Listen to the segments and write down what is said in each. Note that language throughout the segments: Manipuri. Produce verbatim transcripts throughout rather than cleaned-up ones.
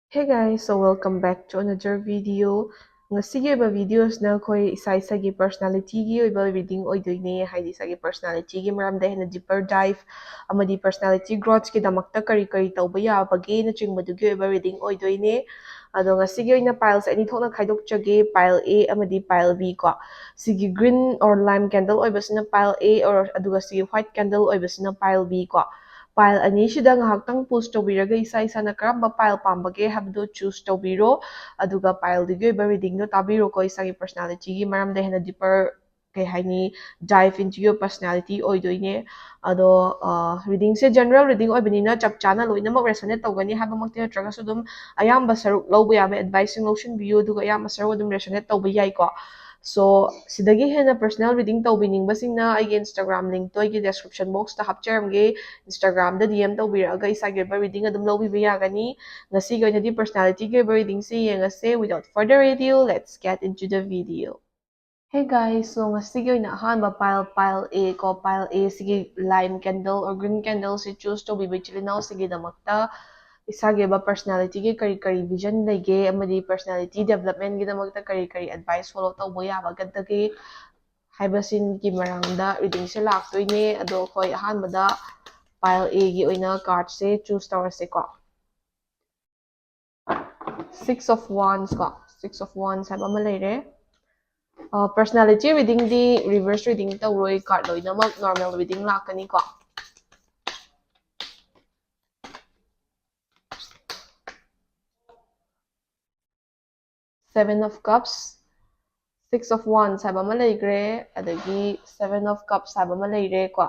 Hey guys, so welcome back to another video. ꯉꯁꯤꯒꯤ ꯑꯣꯏꯕ videoꯁꯤꯅ ꯑꯩꯈꯣꯏ ꯏꯁꯥ ꯏꯁꯥꯒꯤ personalityꯒꯤ ꯑꯣꯏꯕ reading ꯑꯣꯏꯗꯣꯏꯅꯦ, ꯍꯥꯏꯗꯤ ꯏꯁꯥꯒꯤ personalityꯒꯤ ꯃꯔꯝꯗ ꯍꯦꯟꯅ deeper dive ꯑꯃꯗꯤ personality growthꯀꯤꯗꯃꯛꯇ ꯀꯔꯤ ꯀꯔꯤ ꯇꯧꯕ ꯌꯥꯕꯒꯦꯅꯆꯤꯡꯕꯗꯨꯒꯤ ꯑꯣꯏꯕ reading ꯑꯣꯏꯗꯣꯏꯅꯦ꯫ ꯑꯗꯣ ꯉꯁꯤꯒꯤ ꯑꯣꯏꯅ pileꯁꯦ ꯑꯅꯤ ꯊꯣꯛꯅ ꯈꯥꯏꯗꯣꯛꯆꯒꯦ, pile A ꯑꯃꯗꯤ pile B ꯀꯣ꯫ ꯁꯤꯒꯤ green or lime candle ꯑꯣꯏꯕꯁꯤꯅ pile A, or ꯑꯗꯨꯒ ꯁꯤꯒꯤ white candle ꯑꯣꯏꯕꯁꯤꯅ pile B ꯀꯣ꯫ Pile ꯑꯅꯤꯁꯤꯗ ꯉꯥꯏꯍꯥꯛꯇꯪ pause ꯇꯧꯕꯤꯔꯒ ꯏꯁꯥ ꯏꯁꯥꯅ ꯀꯔꯝꯕ pile ꯄꯥꯝꯕꯒꯦ ꯍꯥꯏꯕꯗꯣ choose ꯇꯧꯕꯤꯔꯣ꯫ ꯑꯗꯨꯒ pileꯗꯨꯒꯤ ꯑꯣꯏꯕ readingꯗꯣ ꯇꯥꯕꯤꯔꯣꯀꯣ, ꯏꯁꯥꯒꯤ personalityꯒꯤ ꯃꯔꯝꯗ ꯍꯦꯟꯅ deeper, ꯀꯩ ꯍꯥꯏꯅꯤ, dive into your personality ꯑꯣꯏꯗꯣꯏꯅꯦ꯫ ꯑꯗꯣ readingꯁꯦ general reading ꯑꯣꯏꯕꯅꯤꯅ ꯆꯞ ꯆꯥꯅ ꯂꯣꯏꯅꯃꯛ resonate ꯇꯧꯒꯅꯤ ꯍꯥꯏꯕꯃꯛꯇꯤ ꯅꯠꯇ꯭ꯔꯒꯁꯨ, ꯑꯗꯨꯝ ꯑꯌꯥꯝꯕ ꯁꯔꯨꯛ ꯂꯧꯕ ꯌꯥꯕ adviceꯁꯤꯡ ꯂꯧꯁꯤꯟꯕꯤꯌꯨ, ꯑꯗꯨꯒ ꯑꯌꯥꯝꯕ ꯁꯔꯨꯛ ꯑꯗꯨꯝ resonate ꯇꯧꯕ ꯌꯥꯏꯀꯣ꯫ So ꯁꯤꯗꯒꯤ ꯍꯦꯟꯅ personal reading ꯇꯧꯕꯤꯅꯤꯡꯕꯁꯤꯡꯅ ꯑꯩꯒꯤ Instagram linkꯇꯣ ꯑꯩꯒꯤ description boxꯇ ꯍꯥꯞꯆꯔꯝꯒꯦ꯫ Instagramꯗ D M ꯇꯧꯕꯤꯔꯛꯑꯒ ꯏꯁꯥꯒꯤ ꯑꯣꯏꯕ reading ꯑꯗꯨꯝ ꯂꯧꯕꯤꯕ ꯌꯥꯒꯅꯤ꯫ ꯉꯁꯤꯒꯤ ꯑꯣꯏꯅꯗꯤ personalityꯒꯤ ꯑꯣꯏꯕ readingꯁꯦ ꯌꯦꯡꯉꯁꯦ꯫ Without further ado, let's get into the video. Hey guys, so ꯉꯁꯤꯒꯤ ꯑꯣꯏꯅ ꯑꯍꯥꯟꯕ pile, pile A ꯀꯣ, pile A ꯁꯤꯒꯤ lime candle or green candleꯁꯤ choose ꯇꯧꯕꯤꯕ ꯏꯆꯤꯜ ꯏꯅꯥꯎꯁꯤꯡꯒꯤꯗꯃꯛꯇ ꯏꯁꯥꯒꯤ ꯑꯣꯏꯕ personalityꯒꯤ ꯀꯔꯤ ꯀꯔꯤ vision ꯂꯩꯒꯦ ꯑꯃꯗꯤ personality developmentꯒꯤꯗꯃꯛꯇ ꯀꯔꯤ ꯀꯔꯤ advice follow ꯇꯧꯕ ꯌꯥꯕꯒꯗꯒꯦ ꯍꯥꯏꯕꯁꯤꯡꯒꯤ ꯃꯔꯝꯗ readingꯁꯦ ꯂꯥꯛꯇꯣꯏꯅꯦ꯫ ꯑꯗꯣ ꯑꯩꯈꯣꯏ ꯑꯍꯥꯟꯕꯗ pile Aꯒꯤ ꯑꯣꯏꯅ cardꯁꯦ choose ꯇꯧꯔꯁꯦꯀꯣ꯫ Six of Wands ꯀꯣ, Six of Wands ꯍꯥꯏꯕ ꯑꯃ ꯂꯩꯔꯦ꯫ Personality readingꯗꯤ reverse reading ꯇꯧꯔꯣꯏ, card ꯂꯣꯏꯅꯃꯛ normal reading ꯂꯥꯛꯀꯅꯤꯀꯣ꯫ Seven of Cups, Six of Wands ꯍꯥꯏꯕ ꯑꯃ ꯂꯩꯈ꯭ꯔꯦ, ꯑꯗꯒꯤ Seven of Cups ꯍꯥꯏꯕ ꯑꯃ ꯂꯩꯔꯦꯀꯣ꯫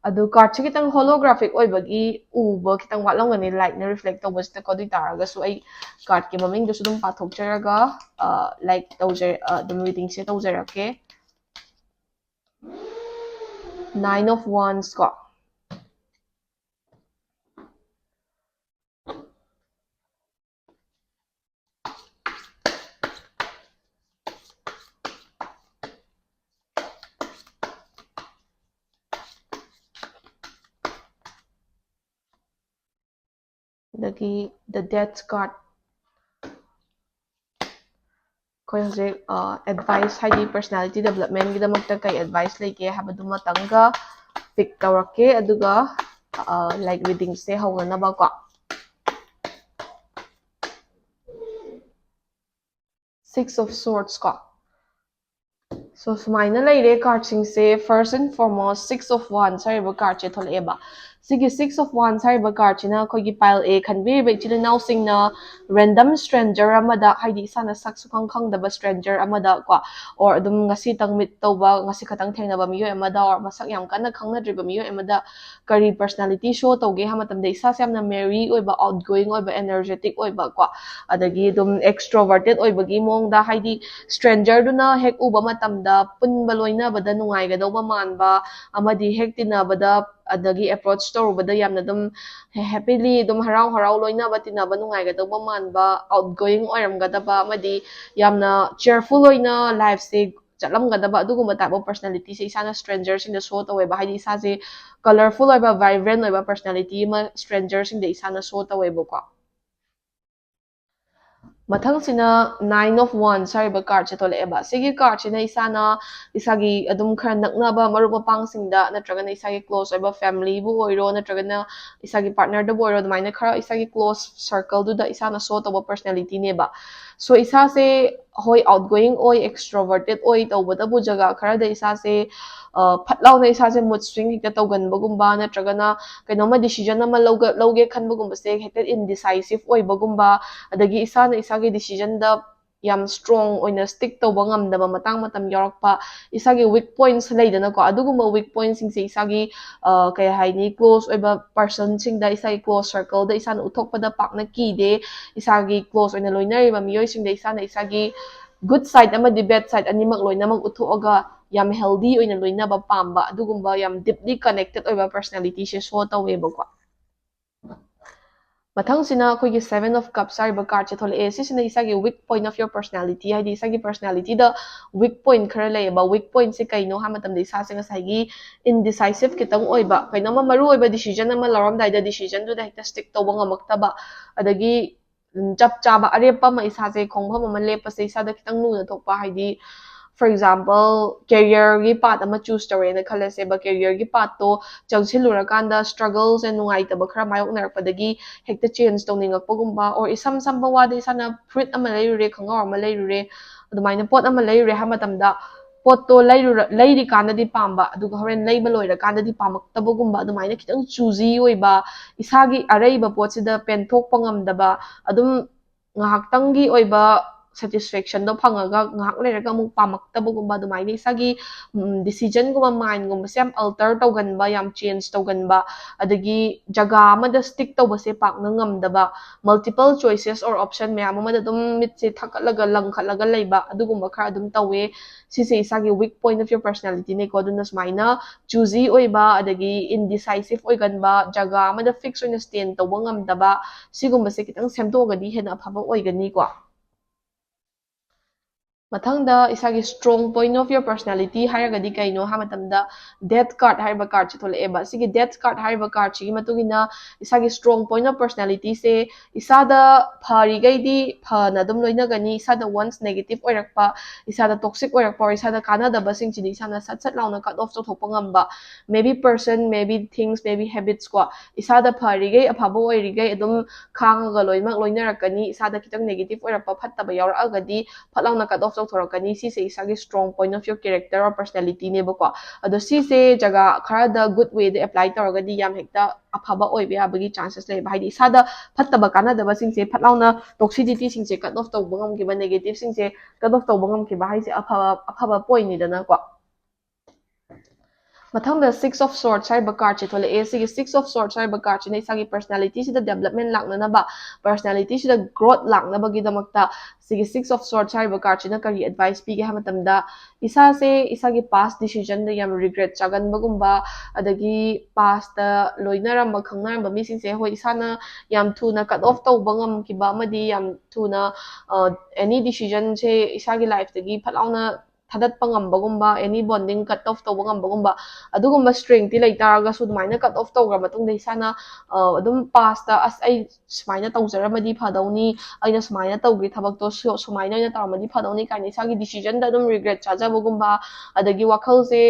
ꯑꯗꯨ cardꯁꯦ ꯈꯤꯇꯪ holographic ꯑꯣꯏꯕꯒꯤ ꯎꯕ ꯈꯤꯇꯪ ꯋꯥꯠꯂꯝꯒꯅꯤ, lightꯅ reflect ꯇꯧꯕꯁꯤꯗꯀꯣ꯫ ꯑꯗꯨ ꯑꯣꯏꯇꯥꯔꯒꯁꯨ ꯑꯩ cardꯀꯤ ꯃꯃꯤꯡꯗꯨꯁꯨ ꯑꯗꯨꯝ ꯄꯥꯊꯣꯛꯆꯔꯒ, like, ꯇꯧꯖ-, ꯑꯗꯨꯝ readingꯁꯦ ꯇꯧꯖꯔꯛꯀꯦ꯫ Nine of Wands ꯀꯣ꯫ ꯑꯗꯒꯤ The Death card, ꯑꯩꯈꯣꯏ ꯍꯧꯖꯤꯛ ꯑꯦꯗꯚꯥꯏꯁ, ꯍꯥꯏꯗꯤ ꯄꯔꯁꯅꯦꯂꯤꯇꯤ ꯗꯦꯕꯂꯞꯃꯦꯟꯒꯤꯗꯃꯛꯇ ꯀꯩ ꯑꯦꯗꯚꯥꯏꯁ ꯂꯩꯒꯦ ꯍꯥꯏꯕꯗꯨꯃꯇꯪꯒ ꯄꯤꯛ ꯇꯧꯔꯛꯀꯦ, ꯑꯗꯨꯒ ꯂꯥꯏꯛ ꯔꯤꯗꯤꯡꯁꯦ ꯍꯧꯅꯅꯕꯀꯣ꯫ Six of Swords ꯀꯣ꯫ So ꯁꯨꯃꯥꯏꯅ ꯂꯩꯔꯦ ꯀꯥꯔꯠꯁꯤꯡꯁꯦ꯫ First and foremost, Six of Wands ꯍꯥꯏꯔꯤꯕ ꯀꯥꯔꯠꯁꯦ ꯊꯣꯛꯂꯛꯑꯦꯕ꯫ ꯁꯤꯒꯤ Six of Wands ꯍꯥꯏꯔꯤꯕ ꯀꯥꯔꯠꯁꯤꯅ ꯑꯩꯈꯣꯏꯒꯤ ꯄꯥꯏꯜ ꯑꯦ ꯈꯟꯕꯤꯔꯤꯕ ꯏꯆꯤꯜ ꯏꯅꯥꯎꯁꯤꯡꯅ ꯔꯦꯟꯗꯝ ꯁ꯭ꯇ꯭ꯔꯦꯟꯖꯔ ꯑꯃꯗ, ꯍꯥꯏꯗꯤ ꯏꯁꯥꯅ ꯁꯛ ꯁꯨꯈꯪ ꯈꯪꯗꯕ ꯁ꯭ꯇ꯭ꯔꯦꯟꯖꯔ ꯑꯃꯗ ꯀꯣ, ꯑꯣꯔ ꯑꯗꯨꯝ ꯉꯁꯤꯇꯪ ꯃꯤꯠ ꯇꯧꯕ, ꯉꯁꯤ ꯈꯛꯇꯪ ꯊꯦꯡꯅꯕ ꯃꯤꯑꯣꯏ ꯑꯃꯗ, ꯑꯣꯔ ꯃꯁꯛ ꯌꯥꯝ ꯀꯟꯅ ꯈꯪꯅꯗ꯭ꯔꯤꯕ ꯃꯤꯑꯣꯏ ꯑꯃꯗ ꯀꯔꯤ ꯄꯔꯁꯅꯦꯂꯤꯇꯤ ꯁꯣ ꯇꯧꯒꯦ ꯍꯥꯏꯕ ꯃꯇꯝꯗ, ꯏꯁꯥꯁꯦ ꯌꯥꯝꯅ ꯃꯦꯔꯤ ꯑꯣꯏꯕ, ꯑꯥꯎꯠ ꯒꯣꯌꯤꯡ ꯑꯣꯏꯕ, ꯑꯦꯅꯔꯖꯦꯇꯤꯛ ꯑꯣꯏꯕ ꯀꯣ, ꯑꯗꯒꯤ ꯑꯗꯨꯝ ꯑꯦꯛꯁꯇ꯭ꯔꯣꯚꯔꯇꯦꯠ ꯑꯣꯏꯕꯒꯤ ꯃꯑꯣꯡꯗ, ꯍꯥꯏꯗꯤ ꯁ꯭ꯇ꯭ꯔꯦꯟꯖꯔꯗꯨꯅ ꯍꯦꯛ ꯎꯕ ꯃꯇꯝꯗ ꯄꯨꯟꯕ ꯂꯣꯏꯅꯕꯗ ꯅꯨꯡꯉꯥꯏꯒꯗꯧꯕ ꯃꯥꯟꯕ, ꯑꯃꯗꯤ ꯍꯦꯛ ꯇꯤꯟꯅꯕꯗ ꯑꯗꯒꯤ ꯑꯦꯄ꯭ꯔꯣꯆ ꯇꯧꯔꯨꯕꯗ ꯌꯥꯝꯅ ꯑꯗꯨꯝ ꯍꯦꯄꯤꯂꯤ, ꯑꯗꯨꯝ ꯍꯔꯥꯎ ꯍꯔꯥꯎ ꯂꯣꯏꯅꯕ ꯇꯤꯟꯅꯕ ꯅꯨꯡꯉꯥꯏꯒꯗꯧꯕ ꯃꯥꯟꯕ, ꯑꯥꯎꯠ ꯒꯣꯌꯤꯡ ꯑꯣꯏꯔꯝꯒꯗꯕ, ꯑꯃꯗꯤ ꯌꯥꯝꯅ ꯆꯤꯌꯔꯐꯨꯜ ꯑꯣꯏꯅ ꯂꯥꯏꯐꯁꯦ ꯆꯠꯂꯝꯒꯗꯕ, ꯑꯗꯨꯒꯨꯝꯕ ꯇꯥꯏꯞ ꯑꯣꯐ ꯄꯔꯁꯅꯦꯂꯤꯇꯤꯁꯦ ꯏꯁꯥꯅ ꯁ꯭ꯇ꯭ꯔꯦꯟꯖꯔꯁꯤꯡꯗ ꯁꯣ ꯇꯧꯋꯦꯕ꯫ ꯍꯥꯏꯗꯤ ꯏꯁꯥꯁꯦ ꯀꯂꯔꯐꯨꯜ ꯑꯣꯏꯕ, ꯚꯥꯏꯕ꯭ꯔꯦꯟ ꯑꯣꯏꯕ ꯄꯔꯁꯅꯦꯂꯤꯇꯤ ꯑꯃ ꯁ꯭ꯇ꯭ꯔꯦꯟꯖꯔꯁꯤꯡꯗ ꯏꯁꯥꯅ ꯁꯣ ꯇꯧꯋꯦꯕꯀꯣ꯫ ꯃꯊꯪꯁꯤꯅ Nine of Wands ꯍꯥꯏꯔꯤꯕ ꯀꯥꯔꯠꯁꯦ ꯊꯣꯛꯂꯛꯑꯦꯕ꯫ ꯁꯤꯒꯤ ꯀꯥꯔꯠꯁꯤꯅ ꯏꯁꯥꯅ ꯏꯁꯥꯒꯤ ꯑꯗꯨꯝ ꯈꯔ ꯅꯛꯅꯕ ꯃꯔꯨꯞ ꯃꯄꯥꯡꯁꯤꯡꯗ, ꯅꯠꯇ꯭ꯔꯒꯅ ꯏꯁꯥꯒꯤ ꯀ꯭ꯂꯣꯁ ꯑꯣꯏꯕ ꯐꯦꯃꯤꯂꯤꯕꯨ ꯑꯣꯏꯔꯣ, ꯅꯠꯇ꯭ꯔꯒꯅ ꯏꯁꯥꯒꯤ ꯄꯥꯔꯠꯅꯔꯗꯕꯨ ꯑꯣꯏꯔꯣ, ꯑꯗꯨꯃꯥꯏꯅ ꯈꯔ ꯏꯁꯥꯒꯤ ꯀ꯭ꯂꯣꯁ ꯁꯔꯀꯜꯗꯨꯗ ꯏꯁꯥꯅ ꯁꯣ ꯇꯧꯕ ꯄꯔꯁꯅꯦꯂꯤꯇꯤꯅꯦꯕ꯫ ꯁꯣ ꯏꯁꯥꯁꯦ, ꯍꯣꯏ, ꯑꯥꯎꯠ ꯒꯣꯌꯤꯡ ꯑꯣꯏ, ꯑꯦꯛꯁꯇ꯭ꯔꯣꯚꯔꯇꯦꯠ ꯑꯣꯏ, ꯇꯧꯕꯇꯕꯨ ꯖꯒꯥ ꯈꯔꯗ ꯏꯁꯥꯁꯦ, ꯑ, ꯐꯠ ꯂꯥꯎꯅ ꯏꯁꯥꯁꯦ ꯃꯨꯗ ꯁ꯭ꯋꯤꯡ ꯍꯦꯛꯇ ꯇꯧꯒꯟꯕꯒꯨꯝꯕ, ꯅꯠꯇ꯭ꯔꯒꯅ ꯀꯩꯅꯣꯝꯃ ꯗꯤꯁꯤꯖꯟ ꯑꯃ ꯂꯧꯒ-, ꯂꯧꯒꯦ ꯈꯟꯕꯒꯨꯝꯕꯁꯦ ꯍꯦꯛꯇ ꯏꯟꯗꯤꯁꯥꯏꯁꯤꯞ ꯑꯣꯏꯕꯒꯨꯝꯕ, ꯑꯗꯒꯤ ꯏꯁꯥꯅ ꯏꯁꯥꯒꯤ ꯗꯤꯁꯤꯖꯟꯗ ꯌꯥꯝ ꯁ꯭ꯇꯔꯣꯡ ꯑꯣꯏꯅ ꯁ꯭ꯇꯤꯛ ꯇꯧꯕ ꯉꯝꯗꯕ ꯃꯇꯥꯡ ꯃꯇꯝ ꯌꯥꯎꯔꯛꯄ, ꯏꯁꯥꯒꯤ ꯋꯤꯛ ꯄꯣꯏꯟꯠꯁ ꯂꯩꯗꯅꯀꯣ, ꯑꯗꯨꯒꯨꯝꯕ ꯋꯤꯛ ꯄꯣꯏꯟꯠꯁꯤꯡꯁꯦ ꯏꯁꯥꯒꯤ, ꯑ, ꯀꯩ ꯍꯥꯏꯅꯤ, ꯀ꯭ꯂꯣꯁ ꯑꯣꯏꯕ ꯄꯔꯁꯟꯁꯤꯡꯗ, ꯏꯁꯥꯒꯤ ꯀ꯭ꯂꯣꯁ ꯁꯔꯀꯜꯗ ꯏꯁꯥꯅ ꯎꯠꯊꯣꯛꯄꯗ ꯄꯥꯛꯅ ꯀꯤꯗꯦ꯫ ꯏꯁꯥꯒꯤ ꯀ꯭ꯂꯣꯁ ꯑꯣꯏꯅ ꯂꯣꯏꯅꯔꯤꯕ ꯃꯤꯑꯣꯏꯁꯤꯡꯗ ꯏꯁꯥꯅ ꯏꯁꯥꯒꯤ ꯒꯨꯗ ꯁꯥꯏꯗ ꯑꯃꯗꯤ ꯕꯦꯗ ꯁꯥꯏꯗ ꯑꯅꯤꯃꯛ ꯂꯣꯏꯅꯃꯛ ꯎꯠꯊꯣꯛꯑꯒ ꯌꯥꯝ ꯍꯦꯜꯗꯤ ꯑꯣꯏꯅ ꯂꯣꯏꯅꯕ ꯄꯥꯝꯕ, ꯑꯗꯨꯒꯨꯝꯕ ꯌꯥꯝ ꯗꯤꯞꯂꯤ ꯀꯅꯦꯛꯇꯦꯠ ꯑꯣꯏꯕ ꯄꯔꯁꯅꯦꯂꯤꯇꯤꯁꯦ ꯁꯣ ꯇꯧꯋꯦꯕꯀꯣ꯫ ꯃꯊꯪꯁꯤꯅ ꯑꯩꯈꯣꯏꯒꯤ Seven of Cups ꯍꯥꯏꯔꯤꯕ ꯀꯥꯔꯠꯁꯦ ꯊꯣꯛꯂꯛꯑꯦ꯫ ꯁꯤꯁꯤꯅ ꯏꯁꯥꯒꯤ week point of your personality, ꯍꯥꯏꯗꯤ ꯏꯁꯥꯒꯤ ꯄꯔꯁꯅꯦꯂꯤꯇꯤꯗ ꯋꯤꯛ ꯄꯣꯏꯟꯠ ꯈꯔ ꯂꯩꯌꯦꯕ꯫ ꯋꯤꯛ ꯄꯣꯏꯟꯠꯁꯦ ꯀꯩꯅꯣ ꯍꯥꯏꯕ ꯃꯇꯝꯗ, ꯏꯁꯥꯁꯦ ꯉꯁꯥꯏꯒꯤ ꯏꯟꯗꯤꯁꯥꯏꯁꯤꯞ ꯈꯤꯇꯪ ꯑꯣꯏꯕ, ꯀꯩꯅꯣꯝꯃ ꯃꯔꯨ ꯑꯣꯏꯕ ꯗꯤꯁꯤꯖꯟ ꯑꯃ ꯂꯧꯔꯝꯗꯥꯏꯗ ꯗꯤꯁꯤꯖꯟꯗꯨꯗ ꯍꯦꯛꯇ ꯁ꯭ꯇꯤꯛ ꯇꯧꯕ ꯉꯝꯃꯛꯇꯕ, ꯑꯗꯒꯤ ꯎꯝ, ꯆꯞ ꯆꯥꯕ ꯑꯔꯦꯞꯄ ꯑꯃ, ꯏꯁꯥꯁꯦ ꯈꯣꯡꯐꯝ ꯑꯃ ꯂꯦꯞꯄꯁꯦ ꯏꯁꯥꯗ ꯈꯤꯇꯪ ꯂꯨꯅ ꯊꯣꯛꯄ, ꯍꯥꯏꯗꯤ, for example, career ꯒꯤ path ꯑꯃ choose ꯇꯧꯔꯦꯅ ꯈꯜꯂꯁꯦꯕ, career ꯒꯤ path ꯇꯣ ꯆꯪꯁꯤꯜꯂꯨꯔꯀꯥꯟꯗ struggles and ꯅꯨꯡꯉꯥꯏꯇꯕ ꯈꯔ ꯃꯥꯌꯣꯛꯅꯔꯛꯄꯗꯒꯤ ꯍꯦꯛꯇ change ꯇꯧꯅꯤꯡꯉꯛꯄꯒꯨꯝꯕ, or ꯏꯁꯝ ꯁꯝꯕ ꯋꯥꯗ ꯏꯁꯥꯅ ꯐꯨꯔꯤꯠ ꯑꯃ ꯂꯩꯔꯨꯔꯦ, ꯈꯣꯡꯒ꯭ꯔꯥꯎ ꯑꯃ ꯂꯩꯔꯨꯔꯦ, ꯑꯗꯨꯃꯥꯏꯅ ꯄꯣꯠ ꯑꯃ ꯂꯩꯔꯨꯔꯦ ꯍꯥꯏꯕ ꯃꯇꯝꯗ, ꯄꯣꯠꯇꯣ ꯂꯩꯔꯨꯔ-, ꯂꯩꯔꯤꯀꯥꯟꯗꯗꯤ ꯄꯥꯝꯕ, ꯑꯗꯨꯒ ꯍꯣꯔꯦꯟ ꯂꯩꯕ ꯂꯣꯏꯔꯀꯥꯟꯗꯗꯤ ꯄꯥꯝꯃꯛꯇꯕꯒꯨꯝꯕ, ꯑꯗꯨꯃꯥꯏꯅ ꯈꯤꯇꯪ choosy ꯑꯣꯏꯕ, ꯏꯁꯥꯒꯤ ꯑꯔꯩꯕ ꯄꯣꯠꯁꯤꯗ ꯄꯦꯟꯊꯣꯛꯄ ꯉꯝꯗꯕ, ꯑꯗꯨꯝ ꯉꯥꯏꯍꯥꯛꯇꯪꯒꯤ ꯑꯣꯏꯕ satisfaction ꯗꯣ ꯐꯪꯉꯒ ꯉꯥꯏꯍꯥꯛ ꯂꯩꯔꯒ ꯑꯃꯨꯛ ꯄꯥꯝꯃꯛꯇꯕꯒꯨꯝꯕ, ꯑꯗꯨꯃꯥꯏꯅ ꯏꯁꯥꯒꯤ, ꯎꯝ, decision ꯒꯨꯝꯕ, mind ꯒꯨꯝꯕꯁꯦ ꯌꯥꯝ alter ꯇꯧꯒꯟꯕ, ꯌꯥꯝ change ꯇꯧꯒꯟꯕ, ꯑꯗꯒꯤ ꯖꯒꯥ ꯑꯃꯗ stick ꯇꯧꯕꯁꯦ ꯄꯥꯛꯅ ꯉꯝꯗꯕ, multiple choices or option ꯃꯌꯥꯝ ꯑꯃꯗ ꯑꯗꯨꯝ ꯃꯤꯠꯁꯦ ꯊꯛꯀꯠꯂꯒ ꯂꯪꯈꯠꯂꯒ ꯂꯩꯕ, ꯑꯗꯨꯒꯨꯝꯕ ꯈꯔ ꯑꯗꯨꯝ ꯇꯧꯋꯦ꯫ ꯁꯤꯁꯦ ꯏꯁꯥꯒꯤ weak point of your personality ꯅꯦꯀꯣ꯫ ꯑꯗꯨꯅ ꯁꯨꯃꯥꯏꯅ choosy ꯑꯣꯏꯕ, ꯑꯗꯒꯤ indecisive ꯑꯣꯏꯒꯟꯕ, ꯖꯒꯥ ꯑꯃꯗ fix ꯑꯣꯏꯅ stand ꯇꯧꯕ ꯉꯝꯗꯕ, ꯁꯤꯒꯨꯝꯕꯁꯦ ꯈꯤꯇꯪ ꯁꯦꯝꯗꯣꯛꯑꯒꯗꯤ ꯍꯦꯟꯅ ꯑꯐꯕ ꯑꯣꯏꯒꯅꯤꯀꯣ꯫ ꯃꯊꯪꯗ ꯏꯁꯥꯒꯤ strong point of your personality ꯍꯥꯏꯔꯒꯗꯤ ꯀꯩꯅꯣ ꯍꯥꯏꯕ ꯃꯇꯝꯗ, Death card ꯍꯥꯏꯔꯤꯕ card ꯁꯦ ꯊꯣꯛꯂꯛꯑꯦꯕ꯫ ꯁꯤꯒꯤ Death card ꯍꯥꯏꯔꯤꯕ card ꯁꯤꯒꯤ ꯃꯇꯨꯡ ꯏꯟꯅ ꯏꯁꯥꯒꯤ strong point of personality ꯁꯦ ꯏꯁꯥꯗ ꯐꯔꯤꯈꯩꯗꯤ ꯐꯅ ꯑꯗꯨꯝ ꯂꯣꯏꯅꯒꯅꯤ, ꯏꯁꯥꯗ once negative ꯑꯣꯏꯔꯛꯄ, ꯏꯁꯥꯗ toxic ꯑꯣꯏꯔꯛꯄ, or ꯏꯁꯥꯗ ꯀꯥꯟꯅꯗꯕꯁꯤꯡꯁꯤꯗꯤ ꯏꯁꯥꯅ ꯁꯠ ꯁꯠ ꯂꯥꯎꯅ cut off ꯇꯧꯊꯣꯛꯄ ꯉꯝꯕ, maybe person, maybe things, maybe habits ꯀꯣ, ꯏꯁꯥꯗ ꯐꯔꯤꯈꯩ, ꯑꯐꯕ ꯑꯣꯏꯔꯤꯈꯩ ꯑꯗꯨꯝ ꯈꯥꯡꯉꯒ ꯂꯣꯏꯅꯃꯛ ꯂꯣꯏꯅꯔꯛꯀꯅꯤ꯫ ꯏꯁꯥꯗ ꯈꯤꯇꯪ negative ꯑꯣꯏꯔꯛꯄ, ꯐꯠꯇꯕ ꯌꯥꯎꯔꯛꯑꯒꯗꯤ ꯐꯠ ꯂꯥꯎꯅ cut off ꯇꯧꯊꯣꯔꯛꯀꯅꯤ꯫ ꯁꯤꯁꯦ ꯏꯁꯥꯒꯤ strong point of your character or personality ꯅꯦꯕꯀꯣ꯫ ꯑꯗꯣ ꯁꯤꯁꯦ ꯖꯒꯥ ꯈꯔꯗ good way ꯗ apply ꯇꯧꯔꯒꯗꯤ ꯌꯥꯝ ꯍꯦꯛꯇ ꯑꯐꯕ ꯑꯣꯏꯕ ꯌꯥꯕꯒꯤ chances ꯂꯩꯌꯦꯕ꯫ ꯍꯥꯏꯗꯤ ꯏꯁꯥꯗ ꯐꯠꯇꯕ, ꯀꯥꯟꯅꯗꯕꯁꯤꯡꯁꯦ ꯐꯠ ꯂꯥꯎꯅ, toxicity ꯁꯤꯡꯁꯦ cut off ꯇꯧꯕ ꯉꯝꯈꯤꯕ, negative ꯁꯤꯡꯁꯦ cut off ꯇꯧꯕ ꯉꯝꯈꯤꯕ ꯍꯥꯏꯁꯦ ꯑꯐꯕ, ꯑꯐꯕ point ꯅꯤꯗꯅꯀꯣ꯫ ꯃꯊꯪꯗ Six of Swords ꯍꯥꯏꯔꯤꯕ card ꯁꯦ ꯊꯣꯛꯂꯛꯑꯦ꯫ ꯁꯤꯒꯤ Six of Swords ꯍꯥꯏꯔꯤꯕ card ꯁꯤꯅ ꯏꯁꯥꯒꯤ personality ꯁꯤꯗ development ꯂꯥꯛꯅꯅꯕ, personality ꯁꯤꯗ growth ꯂꯥꯛꯅꯕꯒꯤꯗꯃꯛꯇ ꯁꯤꯒꯤ Six of Swords ꯍꯥꯏꯔꯤꯕ card ꯁꯤꯅ ꯀꯔꯤ advice ꯄꯤꯒꯦ ꯍꯥꯏꯕ ꯃꯇꯝꯗ, ꯏꯁꯥꯁꯦ ꯏꯁꯥꯒꯤ past decision ꯗ ꯌꯥꯝ regret ꯆꯥꯒꯟꯕꯒꯨꯝꯕ, ꯑꯗꯒꯤ past ꯇ ꯂꯣꯏꯅꯔꯝꯕ, ꯈꯪꯅꯔꯝꯕ ꯃꯤꯁꯤꯡꯁꯦ, ꯍꯣꯏ, ꯏꯁꯥꯅ ꯌꯥꯝ ꯊꯨꯅ cut off ꯇꯧꯕ ꯉꯝꯈꯤꯕ ꯑꯃꯗꯤ ꯌꯥꯝ ꯊꯨꯅ, ꯑ, any decision ꯁꯦ ꯏꯁꯥꯒꯤ life ꯇꯒꯤ ꯐꯠ ꯂꯥꯎꯅ ꯊꯥꯗꯠꯄ ꯉꯝꯕꯒꯨꯝꯕ, any bonding cut off ꯇꯧꯕ ꯉꯝꯕꯒꯨꯝꯕ, ꯑꯗꯨꯒꯨꯝꯕ strengthꯇꯤ ꯂꯩ ꯇꯥꯔꯒꯁꯨ, ꯑꯗꯨꯃꯥꯏꯅ cut off ꯇꯧꯈ꯭ꯔ ꯃꯇꯨꯡꯗ ꯏꯁꯥꯅ ꯑ, ꯑꯗꯨꯝ pastꯇ "ꯑꯁ, ꯑꯩ ꯁꯨꯃꯥꯏꯅ ꯇꯧꯖꯔꯝꯃꯗꯤ ꯐꯗꯧꯅꯤ, ꯑꯩꯅ ꯁꯨꯃꯥꯏꯅ ꯇꯧꯒꯦ ꯊꯕꯛꯇꯣ, ꯁꯨ-, ꯁꯨꯃꯥꯏꯅ ꯑꯣꯏꯅ ꯇꯧꯔꯝꯃꯗꯤ ꯐꯗꯧꯅꯤ" ꯀꯥꯏꯅ ꯏꯁꯥꯒꯤ decisionꯗ ꯑꯗꯨꯝ regret ꯆꯥꯖꯕꯒꯨꯝꯕ, ꯑꯗꯒꯤ ꯋꯥꯈꯜꯁꯦ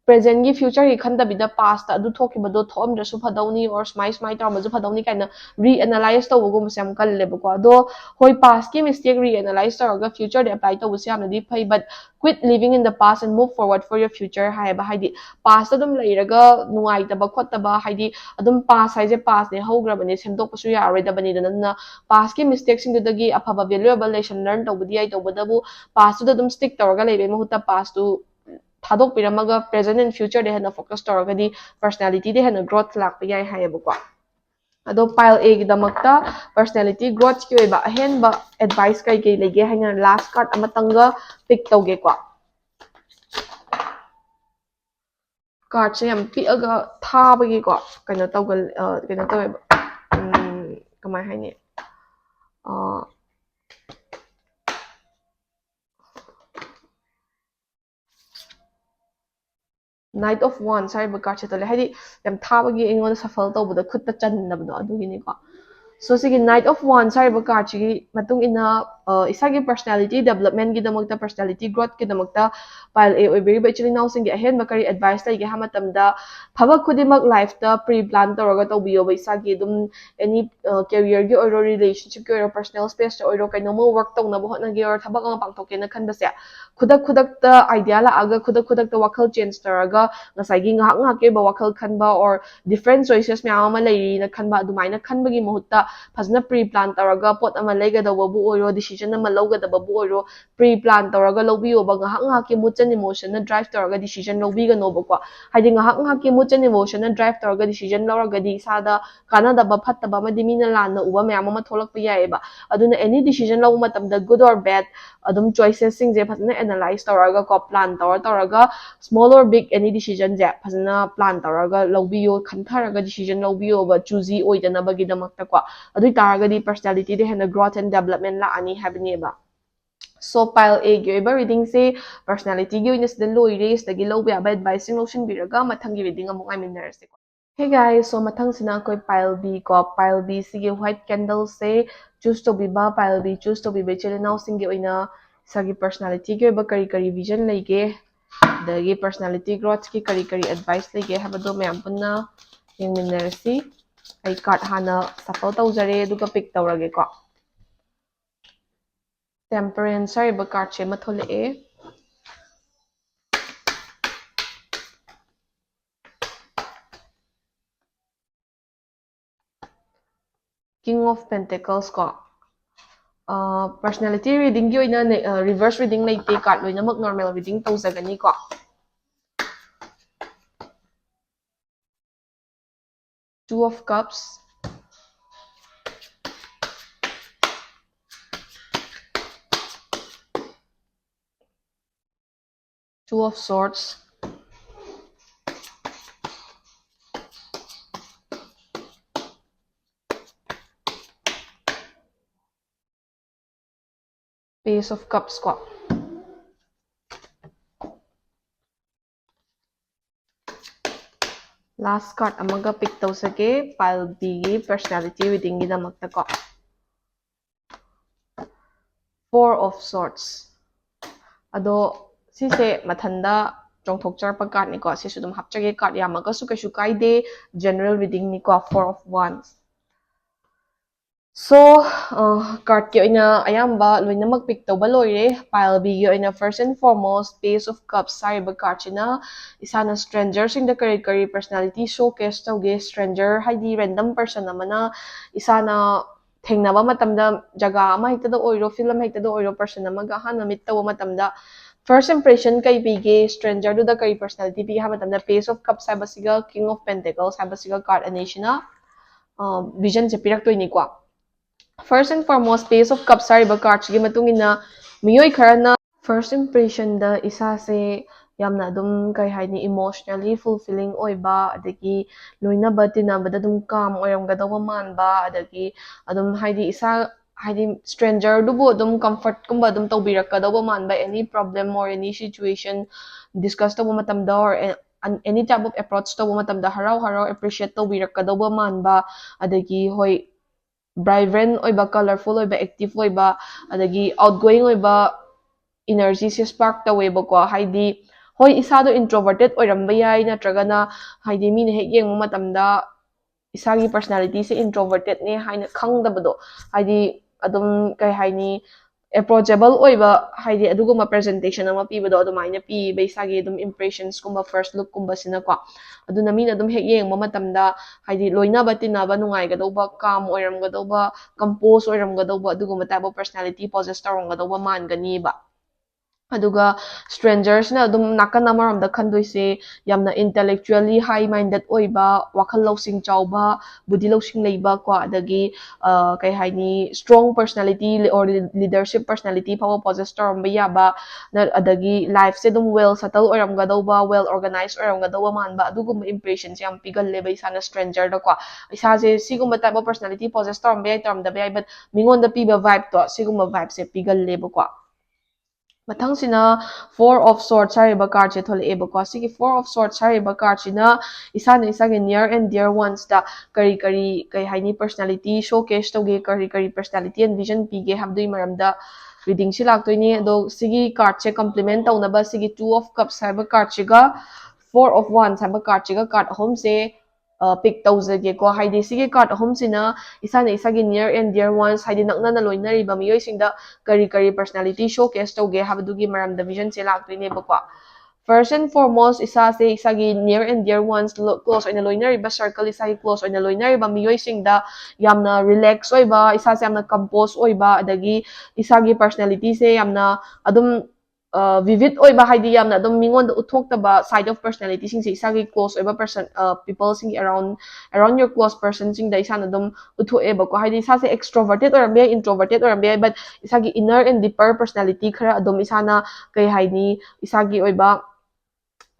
presentꯒꯤ futureꯒꯤ ꯈꯟꯗꯕꯤꯗ pastꯇ "ꯑꯗꯨ ꯊꯣꯛꯈꯤꯕꯗꯣ ꯊꯣꯛꯑꯝꯗ꯭ꯔꯁꯨ ꯐꯗꯧꯅꯤ" or "ꯁꯨꯃꯥꯏ ꯁꯨꯃꯥꯏ ꯇꯧꯔꯝꯃꯁꯨ ꯐꯗꯧꯅꯤ" ꯀꯥꯏꯅ reanalyze ꯇꯧꯕꯒꯨꯝꯕꯁꯦ ꯌꯥꯝ ꯀꯜꯂꯦꯕꯀꯣ꯫ ꯑꯗꯣ ꯍꯣꯏ, pastꯀꯤ mistake reanalyze ꯇꯧꯔꯒ futureꯗ apply ꯇꯧꯕꯁꯦ ꯌꯥꯝꯅꯗꯤ ꯐꯩ, but "Quit living in the past and move forward for your future" ꯍꯥꯏꯌꯦꯕ꯫ ꯍꯥꯏꯗꯤ pastꯇ ꯑꯗꯨꯝ ꯂꯩꯔꯒ ꯅꯨꯡꯉꯥꯏꯇꯕ ꯈꯣꯠꯇꯕ, ꯍꯥꯏꯗꯤ ꯑꯗꯨꯝ past ꯍꯥꯏꯁꯦ pastꯅꯦ, ꯍꯧꯈ꯭ꯔꯕꯅꯦ, ꯁꯦꯝꯗꯣꯛꯄꯁꯨ ꯌꯥꯔꯔꯣꯏꯗꯕꯅꯤꯗꯅ꯫ ꯑꯗꯨꯅ pastꯀꯤ mistakeꯁꯤꯡꯗꯨꯗꯒꯤ ꯑꯐꯕ valuable lesson learn ꯇꯧꯕꯗꯤ ꯌꯥꯏ, ꯇꯧꯕꯇꯕꯨ pastꯇꯨꯗ ꯑꯗꯨꯝ stick ꯇꯧꯔꯒ ꯂꯩꯕꯩ ꯃꯍꯨꯠꯇ pastꯇꯨ ꯊꯥꯗꯣꯛꯄꯤꯔꯝꯃꯒ present and futureꯗ ꯍꯦꯟꯅ focus ꯇꯧꯔꯒꯗꯤ personalityꯗ ꯍꯦꯟꯅ growth ꯂꯥꯛꯄ ꯌꯥꯏ ꯍꯥꯏꯌꯦꯕꯀꯣ꯫ ꯑꯗꯣ pile Aꯒꯤꯗꯃꯛꯇ personality growthꯀꯤ ꯑꯣꯏꯕ ꯑꯍꯦꯟꯕ advice ꯀꯩ ꯀꯩ ꯂꯩꯒꯦ ꯍꯥꯏꯅ last card ꯑꯃꯇꯪꯒ pick ꯇꯧꯒꯦꯀꯣ꯫ Cardꯁꯦ ꯌꯥꯝ ꯄꯤꯛꯑꯒ ꯊꯥꯕꯒꯤꯀꯣ ꯀꯩꯅꯣ ꯇꯧꯒꯜ-, ꯑ, ꯀꯩꯅꯣ ꯇꯧꯋꯦꯕ꯫ ꯎꯝ, ꯀꯃꯥꯏ ꯍꯥꯏꯅꯤ? ꯑ, Knight of Wands ꯍꯥꯏꯔꯤꯕ cardꯁꯦ ꯇꯣꯜꯂꯦ꯫ ꯍꯥꯏꯗꯤ ꯌꯥꯝ ꯊꯥꯕꯒꯤ ꯑꯩꯉꯣꯟꯗ shuffle ꯇꯧꯕꯗ ꯈꯨꯠꯇ ꯆꯟꯗꯕꯗꯣ ꯑꯗꯨꯒꯤꯅꯤꯀꯣ꯫ So ꯁꯤꯒꯤ Knight of Wands ꯍꯥꯏꯔꯤꯕ cardꯁꯤꯒꯤ ꯃꯇꯨꯡ ꯏꯟꯅ, ꯑ, ꯏꯁꯥꯒꯤ personality developmentꯒꯤꯗꯃꯛꯇ, personality growthꯀꯤꯗꯃꯛꯇ pile A ꯑꯣꯏꯕꯤꯔꯤꯕ ꯏꯆꯤꯜ ꯏꯅꯥꯎꯁꯤꯡꯒꯤ ꯑꯍꯦꯟꯕ ꯀꯔꯤ advice ꯂꯩꯒꯦ ꯍꯥꯏꯕ ꯃꯇꯝꯗ, ꯊꯕꯛ ꯈꯨꯗꯤꯡꯃꯛ lifeꯇ pre plan ꯇꯧꯔꯒ ꯇꯧꯕꯤꯌꯣꯕ꯫ ꯏꯁꯥꯒꯤ ꯑꯗꯨꯝ any, ꯑ, careerꯒꯤ ꯑꯣꯏꯔꯣ, relationshipꯀꯤ ꯑꯣꯏꯔꯣ, personal spaceꯇ ꯑꯣꯏꯔꯣ, ꯀꯩꯅꯣꯝꯃ work ꯇꯧꯅꯕ ꯍꯣꯠꯅꯒꯦ or ꯊꯕꯛ ꯑꯃ ꯄꯥꯡꯊꯣꯛꯀꯦꯅ ꯈꯟꯕꯁꯦ, ꯈꯨꯗꯛ ꯈꯨꯗꯛꯇ idea ꯂꯥꯛꯑꯒ ꯈꯨꯗꯛ ꯈꯨꯗꯛꯇ ꯋꯥꯈꯜ change ꯇꯧꯔꯒ ꯉꯁꯥꯏꯒꯤ ꯉꯥꯏꯍꯥꯛ ꯉꯥꯏꯍꯥꯛꯀꯤ ꯑꯣꯏꯕ ꯋꯥꯈꯜ ꯈꯟꯕ or different choices ꯃꯌꯥꯝ ꯑꯃ ꯂꯩꯔꯤꯅ ꯈꯟꯕ, ꯑꯗꯨꯃꯥꯏꯅ ꯈꯟꯕꯒꯤ ꯃꯍꯨꯠꯇ ꯐꯖꯅ pre plan ꯇꯧꯔꯒ ꯄꯣꯠ ꯑꯃ ꯂꯩꯒꯗꯧꯕꯕꯨ ꯑꯣꯏꯔꯣ, decision ꯑꯃ ꯂꯧꯒꯗꯕꯕꯨ ꯑꯣꯏꯔꯣ, pre plan ꯇꯧꯔꯒ ꯂꯧꯕꯤꯌꯣꯕ꯫ ꯉꯥꯏꯍꯥꯛ ꯉꯥꯏꯍꯥꯛꯀꯤ moods and emotionꯅ drive ꯇꯧꯔꯒ decision ꯂꯧꯕꯤꯒꯅꯣꯕꯀꯣ꯫ ꯍꯥꯏꯗꯤ ꯉꯥꯏꯍꯥꯛ ꯉꯥꯏꯍꯥꯛꯀꯤ moods and emotionꯅ drive ꯇꯧꯔꯒ decision ꯂꯧꯔꯒꯗꯤ ꯏꯁꯥꯗ ꯀꯥꯟꯅꯗꯕ, ꯐꯠꯇꯕ ꯑꯃꯗꯤ ꯃꯤꯅ ꯂꯥꯟꯅ ꯎꯕ ꯃꯌꯥꯝ ꯑꯃ ꯊꯣꯛꯂꯛꯄ ꯌꯥꯏꯑꯕ꯫ ꯑꯗꯨꯅ any decision ꯂꯧꯕ ꯃꯇꯝꯗ good or bad ꯑꯗꯨꯝ choicesꯁꯤꯡꯁꯦ ꯐꯖꯅ analyze ꯇꯧꯔꯒ ꯀꯣ, plan ꯇꯧꯔ ꯇꯧꯔꯒ small or big any decisionꯁꯦ ꯐꯖꯅ plan ꯇꯧꯔꯒ ꯂꯧꯕꯤꯌꯣ, ꯈꯟꯊꯔꯒ decision ꯂꯧꯕꯤꯌꯣꯕ, choosy ꯑꯣꯏꯗꯅꯕꯒꯤꯗꯃꯛꯇꯀꯣ꯫ ꯑꯗꯨ ꯑꯣꯏ ꯇꯥꯔꯒꯗꯤ personalityꯗ ꯍꯦꯟꯅ growth and development ꯂꯥꯛꯑꯅꯤ ꯍꯥꯏꯕꯅꯦꯕ꯫ So pile A ꯒꯤ ꯑꯣꯏꯕ reading ꯁꯦ personality ꯒꯤ ꯑꯣꯏꯅ ꯁꯤꯗ ꯂꯣꯏꯔꯦ꯫ ꯁꯤꯗꯒꯤ ꯂꯧꯕ ꯌꯥꯕ advice ꯁꯤꯡ ꯂꯧꯁꯤꯟꯕꯤꯔꯒ ꯃꯊꯪꯒꯤ reading ꯑꯃꯨꯛ ꯉꯥꯏꯃꯤꯟꯅꯔꯁꯦꯀꯣ꯫ Hey guys, so ꯃꯊꯪꯁꯤꯅ ꯑꯩꯈꯣꯏ pile B ꯀꯣ꯫ Pile B ꯁꯤꯒꯤ white candle ꯁꯦ choose ꯇꯧꯕꯤꯕ, pile B choose ꯇꯧꯕꯤꯕ ꯏꯆꯤꯜ ꯏꯅꯥꯎꯁꯤꯡꯒꯤ ꯑꯣꯏꯅ ꯏꯁꯥꯒꯤ personality ꯒꯤ ꯑꯣꯏꯕ ꯀꯔꯤ ꯀꯔꯤ vision ꯂꯩꯒꯦ, ꯑꯗꯒꯤ personality growth ꯀꯤ ꯀꯔꯤ ꯀꯔꯤ advice ꯂꯩꯒꯦ ꯍꯥꯏꯕꯗꯣ ꯃꯌꯥꯝ ꯄꯨꯟꯅ ꯌꯦꯡꯃꯤꯟꯅꯔꯁꯤ꯫ ꯑꯩ card ꯍꯥꯟꯅ shuffle ꯇꯧꯖꯔꯦ, ꯑꯗꯨꯒ pick ꯇꯧꯔꯒꯦꯀꯣ꯫ Temperance ꯍꯥꯏꯔꯤꯕ card ꯁꯦ ꯑꯃ ꯊꯣꯛꯂꯛꯑꯦ꯫ King of Pentacles ꯀꯣ꯫ ꯑ, personality reading ꯒꯤ ꯑꯣꯏꯅ ꯅꯦ-, ꯑ, reverse reading ꯂꯩꯇꯦ, card ꯂꯣꯏꯅꯃꯛ normal reading ꯇꯧꯖꯒꯅꯤꯀꯣ꯫ Two of Cups, Two of Swords, Page of Cups ꯀꯣ꯫ Last card ꯑꯃꯒ pick ꯇꯧꯖꯒꯦ, pile B ꯒꯤ personality reading ꯒꯤꯗꯃꯛꯇ ꯀꯣ꯫ Four of Swords꯫ ꯑꯗꯣ ꯁꯤꯁꯦ ꯃꯊꯟꯗ ꯆꯣꯡꯊꯣꯛꯆꯔꯛꯄ card ꯅꯤꯀꯣ꯫ ꯁꯤꯁꯨ ꯑꯗꯨꯝ ꯍꯥꯞꯆꯒꯦ, card ꯌꯥꯝꯃꯒꯁꯨ ꯀꯩꯁꯨ ꯀꯥꯏꯗꯦ, general reading ꯅꯤꯀꯣ, Four of Wands꯫ So, ꯑ, card ꯀꯤ ꯑꯣꯏꯅ ꯑꯌꯥꯝꯕ ꯂꯣꯏꯅꯃꯛ pick ꯇꯧꯕ ꯂꯣꯏꯔꯦ꯫ Pile B ꯒꯤ ꯑꯣꯏꯅ first and foremost Page of Cups ꯍꯥꯏꯔꯤꯕ card ꯁꯤꯅ ꯏꯁꯥꯅ stranger ꯁꯤꯡꯗ ꯀꯔꯤ ꯀꯔꯤ personality showcase ꯇꯧꯒꯦ, stranger ꯍꯥꯏꯗꯤ random person ꯑꯃꯅ ꯏꯁꯥꯅ ꯊꯦꯡꯅꯕ ꯃꯇꯝꯗ, ꯖꯒꯥ ꯑꯃ ꯍꯦꯛꯇꯗ ꯑꯣꯏꯔꯣ, field ꯑꯃ ꯍꯦꯛꯇꯗ ꯑꯣꯏꯔꯣ, person ꯑꯃꯒ ꯑꯍꯥꯟꯕ meet ꯇꯧꯕ ꯃꯇꯝꯗ first impression ꯀꯩ ꯄꯤꯒꯦ, stranger ꯗꯨꯗ ꯀꯔꯤ personality ꯄꯤꯒꯦ ꯍꯥꯏꯕ ꯃꯇꯝꯗ Page of Cups ꯍꯥꯏꯕꯁꯤꯒ King of Pentacles ꯍꯥꯏꯕꯁꯤꯒ card ꯑꯅꯤꯁꯤꯅ, ꯑ, vision say ꯄꯤꯔꯛꯇꯣꯏꯅꯤꯀꯣ꯫ First and foremost, Page of Cups ꯍꯥꯏꯔꯤꯕ card ꯁꯤꯒꯤ ꯃꯇꯨꯡ ꯏꯟꯅ ꯃꯤꯑꯣꯏ ꯈꯔꯅ first impression ꯗ ꯏꯁꯥꯁꯦ ꯌꯥꯝꯅ ꯑꯗꯨꯝ, ꯀꯩ ꯍꯥꯏꯅꯤ, emotionally fulfilling ꯑꯣꯏꯕ, ꯑꯗꯒꯤ ꯂꯣꯏꯅꯕ ꯇꯤꯟꯅꯕꯗ ꯑꯗꯨꯝ calm ꯑꯣꯏꯔꯝꯒꯗꯧꯕ ꯃꯥꯟꯕ, ꯑꯗꯒꯤ ꯑꯗꯨꯝ, ꯍꯥꯏꯗꯤ, ꯏꯁꯥ ꯍꯥꯏꯗꯤ stranger ꯗꯨꯕꯨ ꯑꯗꯨꯝ comfort ꯀꯨꯝꯕ ꯑꯗꯨꯝ ꯇꯧꯕꯤꯔꯛꯀꯗꯧꯕ ꯃꯥꯟꯕ, any problem or any situation discuss ꯇꯧꯕ ꯃꯇꯝꯗ or any type of approach ꯇꯧꯕ ꯃꯇꯝꯗ ꯍꯔꯥꯎ ꯍꯔꯥꯎ appreciate ꯇꯧꯕꯤꯔꯛꯀꯗꯧꯕ ꯃꯥꯟꯕ, ꯑꯗꯒꯤ ꯍꯣꯏ vibrant ꯑꯣꯏꯕ, colourful ꯑꯣꯏꯕ, active ꯑꯣꯏꯕ, ꯑꯗꯒꯤ outgoing ꯑꯣꯏꯕ energy ꯁꯦ spark ꯇꯧꯋꯦꯕꯀꯣ꯫ ꯍꯥꯏꯗꯤ ꯍꯣꯏ ꯏꯁꯥꯗꯣ introverted ꯑꯣꯏꯔꯝꯕ ꯌꯥꯏ, ꯅꯠꯇ꯭ꯔꯒꯅ ꯍꯥꯏꯗꯤ ꯃꯤꯅ ꯍꯦꯛ ꯌꯦꯡꯕ ꯃꯇꯝꯗ ꯏꯁꯥꯒꯤ personality ꯁꯦ introverted ꯅꯦ ꯍꯥꯏꯅ ꯈꯪꯗꯕꯗꯣ, ꯍꯥꯏꯗꯤ ꯑꯗꯨꯝ ꯀꯩ ꯍꯥꯏꯅꯤ, approachable ꯑꯣꯏꯕ, ꯍꯥꯏꯗꯤ ꯑꯗꯨꯒꯨꯝꯕ presentation ꯑꯃ ꯄꯤꯕꯗꯣ ꯑꯗꯨꯃꯥꯏꯅ ꯄꯤꯕ ꯏꯁꯥꯒꯤ ꯑꯗꯨꯝ impressions ꯀꯨꯝꯕ first look ꯀꯨꯝꯕꯁꯤꯅꯀꯣ꯫ ꯑꯗꯨꯅ ꯃꯤꯅ ꯑꯗꯨꯝ ꯍꯦꯛ ꯌꯦꯡꯕ ꯃꯇꯝꯗ ꯍꯥꯏꯗꯤ ꯂꯣꯏꯅꯕ ꯇꯤꯟꯅꯕ ꯅꯨꯡꯉꯥꯏꯒꯗꯧꯕ, calm ꯑꯣꯏꯔꯝꯒꯗꯧꯕ, compose ꯑꯣꯏꯔꯝꯒꯗꯧꯕ, ꯑꯗꯨꯒꯨꯝꯕ type of personality possess ꯇꯧꯔꯝꯒꯗꯧꯕ ꯃꯥꯟꯒꯅꯤꯕ꯫ ꯑꯗꯨꯒ stranger ꯁꯤꯅ ꯑꯗꯨꯝ ꯅꯥꯀꯟ ꯑꯃꯔꯣꯝꯗ ꯈꯟꯗꯣꯏꯁꯦ ꯌꯥꯝꯅ intellectually high minded ꯑꯣꯏꯕ, ꯋꯥꯈꯜ ꯂꯧꯁꯤꯡ ꯆꯥꯎꯕ, ꯕꯨꯙꯤ ꯂꯧꯁꯤꯡ ꯂꯩꯕ ꯀꯣ, ꯑꯗꯒꯤ ꯑ, ꯀꯩ ꯍꯥꯏꯅꯤ, strong personality or leadership personality ꯐꯥꯎꯕ possess ꯇꯧꯔꯝꯕ ꯌꯥꯕ, ꯅ-, ꯑꯗꯒꯤ life ꯁꯦ ꯑꯗꯨꯝ well settle ꯑꯣꯏꯔꯝꯒꯗꯧꯕ, well organized ꯑꯣꯏꯔꯝꯒꯗꯧꯕ ꯃꯥꯟꯕ, ꯑꯗꯨꯒꯨꯝꯕ impression ꯁꯦ ꯌꯥꯝ ꯄꯤꯒꯜꯂꯦꯕ ꯏꯁꯥꯅ stranger ꯗꯀꯣ꯫ ꯏꯁꯥꯁꯦ ꯁꯤꯒꯨꯝꯕ type of personality possess ꯇꯧꯔꯝꯕ ꯌꯥꯏ, ꯇꯧꯔꯝꯗꯕ ꯌꯥꯏ, but ꯃꯤꯉꯣꯟꯗ ꯄꯤꯕ vibe ꯇꯣ ꯁꯤꯒꯨꯝꯕ vibe say ꯄꯤꯒꯜꯂꯦꯕꯀꯣ꯫ ꯃꯊꯪꯁꯤꯅ Four of Swords ꯍꯥꯏꯔꯤꯕ card ꯁꯦ ꯊꯣꯛꯂꯛꯑꯦꯕꯀꯣ꯫ ꯁꯤꯒꯤ Four of Swords ꯍꯥꯏꯔꯤꯕ card ꯁꯤꯅ ꯏꯁꯥꯅ ꯏꯁꯥꯒꯤ near and dear ones ꯇ ꯀꯔꯤ ꯀꯔꯤ, ꯀꯩ ꯍꯥꯏꯅꯤ, personality showcase ꯇꯧꯒꯦ, ꯀꯔꯤ ꯀꯔꯤ personality and vision ꯄꯤꯒꯦ ꯍꯥꯏꯕꯗꯨꯒꯤ ꯃꯔꯝꯗ reading ꯁꯤ ꯂꯥꯛꯇꯣꯏꯅꯦ꯫ ꯑꯗꯣ ꯁꯤꯒꯤ card ꯁꯦ complement ꯇꯧꯅꯕ ꯁꯤꯒꯤ Two of Cups ꯍꯥꯏꯕ card ꯁꯤꯒ Four of Wands ꯍꯥꯏꯕ card ꯁꯤꯒ card ꯑꯍꯨꯝꯁꯦ ꯄꯤꯛ ꯇꯧꯖꯒꯦꯀꯣ꯫ ꯍꯥꯏꯗꯤ ꯁꯤꯒꯤ card ꯑꯍꯨꯝꯁꯤꯅ ꯏꯁꯥꯅ ꯏꯁꯥꯒꯤ near and dear ones, ꯍꯥꯏꯗꯤ ꯅꯛꯅꯅ ꯂꯣꯏꯅꯔꯤꯕ ꯃꯤꯑꯣꯏꯁꯤꯡꯗ ꯀꯔꯤ ꯀꯔꯤ personality showcase ꯇꯧꯒꯦ ꯍꯥꯏꯕꯗꯨꯒꯤ ꯃꯔꯝꯗ vision say ꯂꯥꯛꯇꯣꯏꯅꯦꯕꯀꯣ꯫ First and foremost, ꯏꯁꯥꯁꯦ ꯏꯁꯥꯒꯤ near and dear ones, close ꯑꯣꯏꯅ ꯂꯣꯏꯅꯔꯤꯕ circle, ꯏꯁꯥꯒꯤ close ꯑꯣꯏꯅ ꯂꯣꯏꯅꯔꯤꯕ ꯃꯤꯑꯣꯏꯁꯤꯡꯗ ꯌꯥꯝꯅ relax ꯑꯣꯏꯕ, ꯏꯁꯥꯁꯦ ꯌꯥꯝꯅ compose ꯑꯣꯏꯕ, ꯑꯗꯒꯤ ꯏꯁꯥꯒꯤ personality ꯁꯦ ꯌꯥꯝꯅ ꯑꯗꯨꯝ vivid ꯑꯣꯏꯕ, ꯍꯥꯏꯗꯤ ꯌꯥꯝꯅ ꯑꯗꯨꯝ ꯃꯤꯉꯣꯟꯗ ꯎꯠꯊꯣꯛꯇꯕ side of personality ꯁꯤꯡꯁꯦ ꯏꯁꯥꯒꯤ close ꯑꯣꯏꯕ person, people ꯁꯤꯡꯒꯤ around, around your close person ꯁꯤꯡꯗ ꯏꯁꯥꯅ ꯑꯗꯨꯝ ꯎꯠꯊꯣꯛꯑꯦꯕꯀꯣ꯫ ꯍꯥꯏꯗꯤ ꯏꯁꯥꯁꯦ extroverted ꯑꯣꯏꯔꯝꯕ ꯌꯥꯏ, introverted ꯑꯣꯏꯔꯝꯕ ꯌꯥꯏ, but ꯏꯁꯥꯒꯤ inner and deeper personality ꯈꯔ ꯑꯗꯨꯝ ꯏꯁꯥꯅ, ꯀꯩ ꯍꯥꯏꯅꯤ, ꯏꯁꯥꯒꯤ ꯑꯣꯏꯕ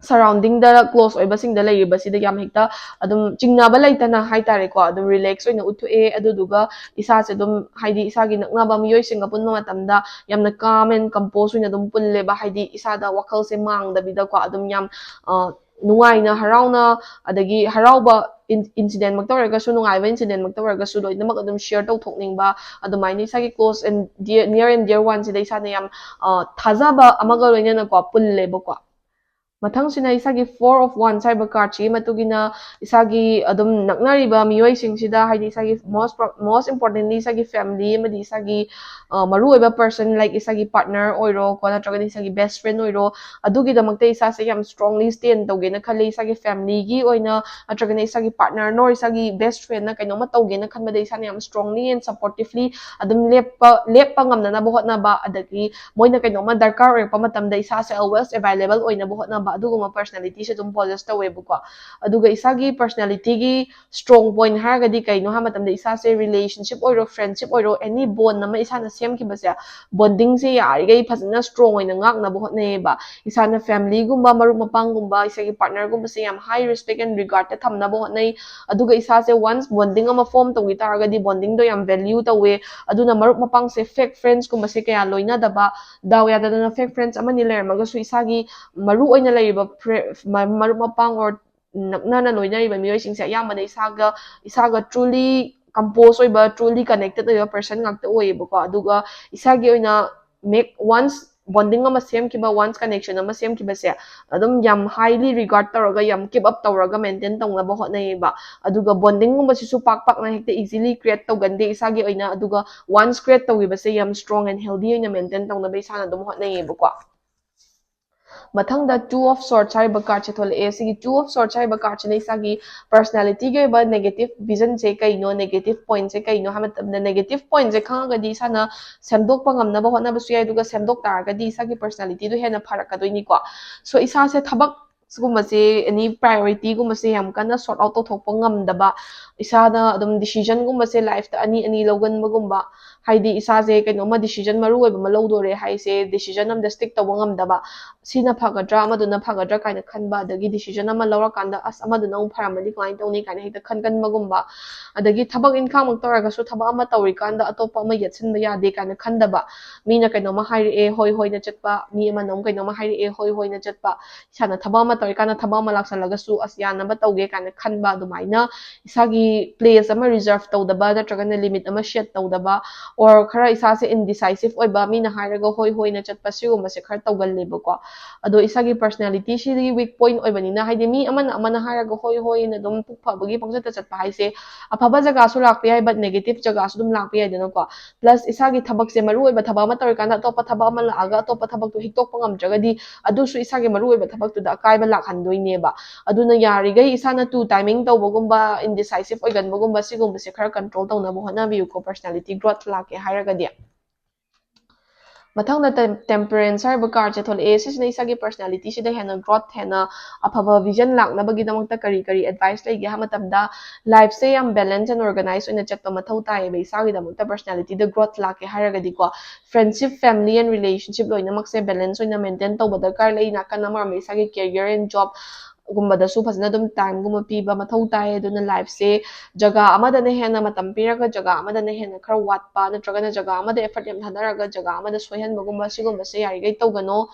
ꯁꯔꯥꯎꯟꯗꯤꯡꯗ ꯀ꯭ꯂꯣꯁ ꯑꯣꯏꯕꯁꯤꯡꯗ ꯂꯩꯔꯤꯕꯁꯤꯗ ꯌꯥꯝ ꯍꯦꯛꯇ ꯑꯗꯨꯝ ꯆꯤꯡꯅꯕ ꯂꯩꯇꯅ ꯍꯥꯏꯇꯥꯔꯦꯀꯣ, ꯑꯗꯨꯝ ꯔꯤꯂꯦꯛꯁ ꯑꯣꯏꯅ ꯎꯠꯊꯣꯛꯑꯦ꯫ ꯑꯗꯨꯗꯨꯒ ꯏꯁꯥꯁꯦ ꯑꯗꯨꯝ, ꯍꯥꯏꯗꯤ ꯏꯁꯥꯒꯤ ꯅꯛꯅꯕ ꯃꯤꯑꯣꯏꯁꯤꯡꯒ ꯄꯨꯟꯕ ꯃꯇꯝꯗ ꯌꯥꯝꯅ ꯀꯥꯝ ꯑꯦꯟ ꯀꯝꯄꯣꯁ ꯑꯣꯏꯅ ꯑꯗꯨꯝ ꯄꯨꯜꯂꯦꯕ, ꯍꯥꯏꯗꯤ ꯏꯁꯥꯗ ꯋꯥꯈꯜꯁꯦ ꯃꯥꯡꯗꯕꯤꯗꯀꯣ, ꯑꯗꯨꯝ ꯌꯥꯝ ꯅꯨꯡꯉꯥꯏꯅ ꯍꯔꯥꯎꯅ, ꯑꯗꯒꯤ ꯍꯔꯥꯎꯕ ꯏꯟꯁꯤꯗꯦꯟꯃꯛꯇ ꯑꯣꯏꯔꯒꯁꯨ, ꯅꯨꯡꯉꯥꯏꯕ ꯏꯟꯁꯤꯗꯦꯟꯃꯛꯇ ꯑꯣꯏꯔꯒꯁꯨ ꯂꯣꯏꯅꯃꯛ ꯑꯗꯨꯝ ꯁꯤꯌꯔ ꯇꯧꯊꯣꯛꯅꯤꯡꯕ, ꯑꯗꯨꯃꯥꯏꯅ ꯏꯁꯥꯒꯤ close and dear, near and dear ꯋꯥꯟꯁꯤꯗ ꯏꯁꯥꯅ ꯌꯥꯝ ꯊꯥꯖꯕ ꯑꯃꯒ ꯂꯣꯏꯅꯅꯀꯣ ꯄꯨꯜꯂꯦꯕꯀꯣ꯫ ꯃꯊꯪꯁꯤꯅ ꯏꯁꯥꯒꯤ ꯐꯣꯔ ꯑꯣꯐ ꯋꯥꯟꯁ ꯍꯥꯏꯕ ꯀꯥꯔꯠꯁꯤꯒꯤ ꯃꯇꯨꯡ ꯏꯟꯅ ꯏꯁꯥꯒꯤ ꯑꯗꯨꯝ ꯅꯛꯅꯔꯤꯕ ꯃꯤꯑꯣꯏꯁꯤꯡꯁꯤꯗ, ꯍꯥꯏꯗꯤ ꯏꯁꯥꯒꯤ most pro- most importantly ꯏꯁꯥꯒꯤ ꯐꯦꯃꯤꯂꯤ ꯑꯃꯗꯤ ꯏꯁꯥꯒꯤ ꯃꯔꯨ ꯑꯣꯏꯕ ꯄꯔꯁꯟ, ꯂꯥꯏꯛ ꯏꯁꯥꯒꯤ ꯄꯥꯔꯠꯅꯔ ꯑꯣꯏꯔꯣ ꯀꯣ, ꯅꯠꯇ꯭ꯔꯒꯅ ꯏꯁꯥꯒꯤ ꯕꯦꯁ ꯐ꯭ꯔꯦꯟ ꯑꯣꯏꯔꯣ, ꯑꯗꯨꯒꯤꯗꯃꯛꯇ ꯏꯁꯥꯁꯦ ꯌꯥꯝ ꯁ꯭ꯇꯔꯣꯡꯂꯤ ꯁ꯭ꯇꯦꯟ ꯇꯧꯒꯦꯅ ꯈꯜꯂꯤ꯫ ꯏꯁꯥꯒꯤ ꯐꯦꯃꯤꯂꯤꯒꯤ ꯑꯣꯏꯅ ꯅꯠꯇ꯭ꯔꯒꯅ ꯏꯁꯥꯒꯤ ꯄꯥꯔꯠꯅꯔꯅ ꯑꯣꯏꯔꯣ, ꯏꯁꯥꯒꯤ ꯕꯦꯁ ꯐ꯭ꯔꯦꯟꯅ ꯀꯩꯅꯣꯝꯃ ꯇꯧꯒꯦꯅ ꯈꯟꯕꯗ ꯏꯁꯥꯅ ꯌꯥꯝ ꯁ꯭ꯇꯔꯣꯡꯂꯤ ꯑꯦꯟ ꯁꯞꯄꯣꯔꯇꯤꯞꯂꯤ ꯑꯗꯨꯝ ꯂꯦꯞꯄ ꯂꯦꯞꯄ ꯉꯝꯅꯅꯕ ꯍꯣꯠꯅꯕ, ꯑꯗꯒꯤ ꯃꯣꯏꯅ ꯀꯩꯅꯣꯝꯃ ꯗꯔꯀꯥꯔ ꯑꯣꯏꯔꯛꯄ ꯃꯇꯝꯗ ꯏꯁꯥꯁꯦ ꯑꯣꯜꯋꯦꯁ ꯑꯦꯕꯥꯏꯂꯦꯕꯜ ꯑꯣꯏꯅꯕ ꯍꯣꯠꯅꯕ, ꯑꯗꯨꯒꯨꯝꯕ ꯄꯔꯁꯅꯦꯂꯤꯇꯤꯁꯦ ꯑꯗꯨꯝ ꯄꯣꯖꯦꯁ ꯇꯧꯋꯦꯕꯀꯣ꯫ ꯑꯗꯨꯒ ꯏꯁꯥꯒꯤ ꯄꯔꯁꯅꯦꯂꯤꯇꯤꯒꯤ ꯁ꯭ꯇꯔꯣꯡ ꯄꯣꯏꯟ ꯍꯥꯏꯔꯒꯗꯤ ꯀꯩꯅꯣ ꯍꯥꯏꯕ ꯃꯇꯝꯗ ꯏꯁꯥꯁꯦ ꯔꯤꯂꯦꯁꯟꯁꯤꯞ ꯑꯣꯏꯔꯣ, ꯐ꯭ꯔꯦꯟꯁꯤꯞ ꯑꯣꯏꯔꯣ, ꯑꯦꯅꯤ ꯕꯣꯟ ꯑꯃ ꯏꯁꯥꯅ ꯁꯦꯝꯈꯤꯕꯁꯦ, ꯕꯣꯟꯗꯤꯡꯁꯦ ꯌꯥꯔꯤꯈꯩ ꯐꯖꯅ ꯁ꯭ꯇꯔꯣꯡ ꯑꯣꯏꯅ ꯉꯥꯛꯅꯕ ꯍꯣꯠꯅꯩꯌꯦꯕ꯫ ꯏꯁꯥꯅ ꯐꯦꯃꯤꯂꯤꯒꯨꯝꯕ, ꯃꯔꯨꯞ ꯃꯄꯥꯡꯒꯨꯝꯕ, ꯏꯁꯥꯒꯤ ꯄꯥꯔꯠꯅꯔꯒꯨꯝꯕꯁꯦ ꯌꯥꯝ ꯍꯥꯏ ꯔꯦꯁꯄꯦꯛ ꯑꯦꯟ ꯔꯤꯒꯥꯔꯗꯇ ꯊꯝꯅꯕ ꯍꯣꯠꯅꯩ꯫ ꯑꯗꯨꯒ ꯏꯁꯥꯁꯦ ꯋꯥꯟꯁ ꯕꯣꯟꯗꯤꯡ ꯑꯃ ꯐꯣꯔꯝ ꯇꯧꯈꯤ ꯇꯥꯔꯒꯗꯤ ꯕꯣꯟꯗꯤꯡꯗꯣ ꯌꯥꯝ ꯚꯦꯂ꯭ꯌꯨ ꯇꯧꯋꯦ꯫ ꯑꯗꯨꯅ ꯃꯔꯨꯞ ꯃꯄꯥꯡꯁꯦ, ꯐꯦꯛ ꯐ꯭ꯔꯦꯟꯁꯀꯨꯝꯕꯁꯦ ꯀꯌꯥ ꯂꯣꯏꯅꯗꯕ, ꯗꯥꯎ ꯌꯥꯗꯗꯅ ꯐꯦꯛ ꯐ꯭ꯔꯦꯟꯁ ꯑꯃꯅꯤ ꯂꯩꯔꯝꯃꯒꯁꯨ ꯏꯁꯥꯒꯤ ꯃꯔꯨ ꯑꯣꯏꯅ ꯂꯩꯔꯤꯕ ꯐ꯭ꯔꯦ- ꯃ- ꯃꯔꯨꯞ ꯃꯄꯥꯡ ꯑꯣꯔ ꯅꯛꯅꯅ ꯂꯣꯏꯅꯔꯤꯕ ꯃꯤꯑꯣꯏꯁꯤꯡꯁꯦ ꯑꯌꯥꯝꯕꯅ ꯏꯁꯥꯒ ꯏꯁꯥꯒ ꯇ꯭ꯔꯨꯂꯤ ꯀꯝꯄꯣꯁ ꯑꯣꯏꯕ, ꯇ꯭ꯔꯨꯂꯤ ꯀꯅꯦꯛꯇꯦꯠ ꯑꯣꯏꯕ ꯄꯔꯁꯟ ꯉꯥꯛꯇ ꯑꯣꯏꯌꯦꯕꯀꯣ꯫ ꯑꯗꯨꯒ ꯏꯁꯥꯒꯤ ꯑꯣꯏꯅ ꯃꯦꯛ ꯋꯥꯟꯁ ꯕꯣꯟꯗꯤꯡ ꯑꯃ ꯁꯦꯝꯈꯤꯕ, ꯋꯥꯟꯁ ꯀꯅꯦꯛꯁꯟ ꯑꯃ ꯁꯦꯝꯈꯤꯕꯁꯦ ꯑꯗꯨꯝ ꯌꯥꯝ ꯍꯥꯏꯂꯤ ꯔꯤꯒꯥꯔꯗ ꯇꯧꯔꯒ, ꯌꯥꯝ ꯀꯤꯞ ꯑꯞ ꯇꯧꯔꯒ ꯃꯦꯟꯇꯦꯟ ꯇꯧꯅꯕ ꯍꯣꯠꯅꯩꯌꯦꯕ꯫ ꯑꯗꯨꯒ ꯕꯣꯟꯗꯤꯡꯒꯨꯝꯕꯁꯤꯁꯨ ꯄꯥꯛ ꯄꯥꯛꯅ ꯍꯦꯛꯇ ꯏꯖꯤꯂꯤ ꯀ꯭ꯔꯤꯌꯦꯠ ꯇꯧꯒꯟꯗꯦ ꯏꯁꯥꯒꯤ ꯑꯣꯏꯅ꯫ ꯑꯗꯨꯒ ꯋꯥꯟꯁ ꯀ꯭ꯔꯤꯌꯦꯠ ꯇꯧꯈꯤꯕꯁꯦ ꯌꯥꯝ ꯁ꯭ꯇꯔꯣꯡ ꯑꯦꯟ ꯍꯦꯜꯗꯤ ꯑꯣꯏꯅ ꯃꯦꯟꯇꯦꯟ ꯇꯧꯅꯕ ꯏꯁꯥꯅ ꯑꯗꯨꯝ ꯍꯣꯠꯅꯩꯌꯦꯕꯀꯣ꯫ ꯃꯊꯪꯗ ꯇꯨ ꯑꯣꯐ ꯁꯣꯔꯠꯁ ꯍꯥꯏꯔꯤꯕ ꯀꯥꯔꯠꯁꯦ ꯊꯣꯛꯂꯛꯑꯦ꯫ ꯁꯤꯒꯤ ꯇꯨ ꯑꯣꯐ ꯁꯣꯔꯠꯁ ꯍꯥꯏꯔꯤꯕ ꯀꯥꯔꯠꯁꯤꯅ ꯏꯁꯥꯒꯤ ꯄꯔꯁꯅꯦꯂꯤꯇꯤꯒꯤ ꯑꯣꯏꯕ ꯅꯦꯒꯦꯇꯤꯚ ꯚꯤꯖꯟꯁꯦ ꯀꯩꯅꯣ, ꯅꯦꯒꯦꯇꯤꯚ ꯄꯣꯏꯟꯠꯁꯦ ꯀꯩꯅꯣ ꯍꯥꯏꯕ ꯃꯇꯝꯗ, ꯅꯦꯒꯦꯇꯤꯚ ꯄꯣꯏꯟꯠꯁꯦ ꯈꯪꯉꯒꯗꯤ ꯏꯁꯥꯅ ꯁꯦꯝꯗꯣꯛꯄ ꯉꯝꯅꯕ ꯍꯣꯠꯅꯕꯁꯨ ꯌꯥꯏ꯫ ꯑꯗꯨꯒ ꯁꯦꯝꯗꯣꯛ ꯇꯥꯔꯒꯗꯤ ꯏꯁꯥꯒꯤ ꯄꯔꯁꯅꯦꯂꯤꯇꯤꯗꯣ ꯍꯦꯟꯅ ꯐꯔꯛꯀꯗꯣꯏꯅꯤꯀꯣ꯫ ꯁꯣ ꯏꯁꯥꯁꯦ ꯊꯕꯛ ꯁꯤꯒꯨꯝꯕꯁꯦ, ꯑꯦꯅꯤ ꯄ꯭ꯔꯥꯏꯌꯣꯔꯤꯇꯤꯒꯨꯝꯕꯁꯦ ꯌꯥꯝ ꯀꯟꯅ ꯁꯣꯔꯠ ꯑꯥꯎꯠ ꯇꯧꯊꯣꯛꯄ ꯉꯝꯗꯕ, ꯏꯁꯥꯅ ꯑꯗꯨꯝ ꯗꯤꯁꯤꯖꯟꯒꯨꯝꯕꯁꯦ ꯂꯥꯏꯐꯇ ꯑꯅꯤ ꯑꯅꯤ ꯂꯧꯒꯟꯕꯒꯨꯝꯕ, ꯍꯥꯏꯗꯤ ꯏꯁꯥꯁꯦ ꯀꯩꯅꯣꯝꯃ decision ꯃꯔꯨ ꯑꯣꯏꯕ ꯑꯃ ꯂꯧꯗꯣꯔꯦ ꯍꯥꯏꯁꯦ, decision ꯑꯃꯗ stick ꯇꯧꯕ ꯉꯝꯗꯕ, ꯁꯤꯅ ꯐꯒꯗ꯭ꯔꯥ ꯑꯃꯗꯨꯅ ꯐꯒꯗ꯭ꯔꯥ ꯀꯥꯏꯅ ꯈꯟꯕ, ꯑꯗꯒꯤ decision ꯑꯃ ꯂꯧꯔꯀꯥꯟꯗ ꯑꯁ ꯑꯃꯗꯨꯅ ꯑꯃꯨꯛ ꯐꯔꯝꯃꯗꯤ ꯀꯃꯥꯏꯅ ꯇꯧꯅꯤ ꯀꯥꯏꯅ ꯍꯦꯛꯇ ꯈꯟꯒꯟꯕꯒꯨꯝꯕ, ꯑꯗꯒꯤ ꯊꯕꯛ ꯏꯟꯈꯥꯡꯃꯛꯇ ꯑꯣꯏꯔꯒꯁꯨ ꯊꯕꯛ ꯑꯃ ꯇꯧꯔꯤꯀꯥꯟꯗ ꯑꯇꯣꯞꯄ ꯑꯃ ꯌꯦꯠꯁꯤꯟꯕ ꯌꯥꯗꯦ ꯀꯥꯏꯅ ꯈꯟꯗꯕ, ꯃꯤꯅ ꯀꯩꯅꯣꯝꯃ ꯍꯥꯏꯔꯛꯑꯦ ꯍꯣꯏ ꯍꯣꯏꯅ ꯆꯠꯄ, ꯃꯤ ꯑꯃꯅ ꯑꯃꯨꯛ ꯀꯩꯅꯣꯝꯃ ꯍꯥꯏꯔꯛꯑꯦ ꯍꯣꯏ ꯍꯣꯏꯅ ꯆꯠꯄ, ꯏꯁꯥꯅ ꯊꯕꯛ ꯑꯃ ꯇꯧꯔꯤꯀꯥꯟꯗ ꯊꯕꯛ ꯑꯃ ꯂꯥꯛꯁꯜꯂꯒꯁꯨ ꯑꯁ ꯌꯥꯅꯕ ꯇꯧꯒꯦ ꯀꯥꯏꯅ ꯈꯟꯕ, ꯑꯗꯨꯃꯥꯏꯅ ꯏꯁꯥꯒꯤ place ꯑꯃ reserve ꯇꯧꯗꯕ ꯅꯠꯇ꯭ꯔꯒꯅ limit ꯑꯃ set ꯇꯧꯗꯕ, or ꯈꯔ ꯏꯁꯥꯁꯦ indecisive ꯑꯣꯏꯕ, ꯃꯤꯅ ꯍꯥꯏꯔꯒ ꯍꯣꯏ ꯍꯣꯏꯅ ꯆꯠꯄ, ꯁꯤꯒꯨꯝꯕꯁꯦ ꯈꯔ ꯇꯧꯒꯜꯂꯦꯕꯀꯣ꯫ ꯑꯗꯣ ꯏꯁꯥꯒꯤ personality ꯁꯤꯗꯤ weak point ꯑꯣꯏꯕꯅꯤꯅ, ꯍꯥꯏꯗꯤ ꯃꯤ ꯑꯃꯅ ꯑꯃꯅ ꯍꯥꯏꯔꯒ ꯍꯣꯏ ꯍꯣꯏꯅ ꯑꯗꯨꯝ ꯄꯨꯛ ꯐꯕꯒꯤ ꯄꯪꯆꯠꯇ ꯆꯠꯄ ꯍꯥꯏꯁꯦ ꯑꯐꯕ ꯖꯒꯥꯁꯨ ꯂꯥꯛꯄ ꯌꯥꯏ, but negative ꯖꯒꯥꯁꯨ ꯑꯗꯨꯝ ꯂꯥꯛꯄ ꯌꯥꯏꯗꯅꯀꯣ꯫ Plus ꯏꯁꯥꯒꯤ ꯊꯕꯛꯁꯦ ꯃꯔꯨ ꯑꯣꯏꯕ ꯊꯕꯛ ꯑꯃ ꯇꯧꯔꯤꯀꯥꯟꯗ ꯑꯇꯣꯞꯄ ꯊꯕꯛ ꯑꯃ ꯂꯥꯛꯑꯒ ꯑꯇꯣꯞꯄ ꯊꯕꯛꯇꯣ ꯍꯤꯛꯇꯣꯛꯄ ꯉꯝꯗ꯭ꯔꯒꯗꯤ ꯑꯗꯨꯁꯨ ꯏꯁꯥꯒꯤ ꯃꯔꯨ ꯑꯣꯏꯕ ꯊꯕꯛꯇꯨꯗ ꯑꯀꯥꯏꯕ ꯂꯥꯛꯍꯟꯗꯣꯏꯅꯦꯕ꯫ ꯑꯗꯨꯅ ꯌꯥꯔꯤꯈꯩ ꯏꯁꯥꯅ two timing ꯇꯧꯕꯒꯨꯝꯕ, indecisive ꯑꯣꯏꯒꯟꯕꯒꯨꯝꯕ, ꯁꯤꯒꯨꯝꯕꯁꯦ ꯈꯔ control ꯇꯧꯅꯕ ꯍꯣꯠꯅꯕꯤꯌꯨꯀꯣ, personality growth ꯂꯥꯛꯀꯦ ꯍꯥꯏꯔꯒꯗꯤ꯫ ꯃꯊꯪꯗ tem-, temperance ꯍꯥꯏꯔꯤꯕ card ꯁꯦ ꯊꯣꯛꯂꯛꯑꯦ꯫ ꯁꯤꯁꯤꯅ ꯏꯁꯥꯒꯤ personality ꯁꯤꯗ ꯍꯦꯟꯅ growth, ꯍꯦꯟꯅ ꯑꯐꯕ vision ꯂꯥꯛꯅꯕꯒꯤꯗꯃꯛꯇ ꯀꯔꯤ ꯀꯔꯤ advice ꯂꯩꯒꯦ ꯍꯥꯏꯕ ꯃꯇꯝꯗ, life ꯁꯦ ꯌꯥꯝ balance and organize ꯑꯣꯏꯅ ꯆꯠꯄ ꯃꯊꯧ ꯇꯥꯏꯌꯦꯕ ꯏꯁꯥꯒꯤꯗꯃꯛꯇ personality ꯗ growth ꯂꯥꯛꯀꯦ ꯍꯥꯏꯔꯒꯗꯤꯀꯣ꯫ Friendship, family and relationship ꯂꯣꯏꯅꯃꯛꯁꯦ balance ꯑꯣꯏꯅ maintain ꯇꯧꯕ ꯗꯔꯀꯥꯔ ꯂꯩ꯫ ꯅꯥꯀꯟ ꯑꯃꯔꯣꯝꯗ ꯏꯁꯥꯒꯤ career and job ꯒꯨꯝꯕꯗꯁꯨ ꯐꯖꯅ ꯑꯗꯨꯝ time ꯒꯨꯝꯕ ꯄꯤꯕ ꯃꯊꯧ ꯇꯥꯏ꯫ ꯑꯗꯨꯅ life ꯁꯦ ꯖꯒꯥ ꯑꯃꯗꯅ ꯍꯦꯟꯅ ꯃꯇꯝ ꯄꯤꯔꯒ ꯖꯒꯥ ꯑꯃꯗꯅ ꯍꯦꯟꯅ ꯈꯔ ꯋꯥꯠꯄ, ꯅꯠꯇ꯭ꯔꯒꯅ ꯖꯒꯥ ꯑꯃꯗ effort ꯌꯥꯝ ꯊꯥꯗꯔꯒ ꯖꯒꯥ ꯑꯃꯗ ꯁꯣꯏꯍꯟꯕꯒꯨꯝꯕ, ꯁꯤꯒꯨꯝꯕꯁꯦ ꯌꯥꯔꯤꯈꯩ ꯇꯧꯒꯅꯣ꯫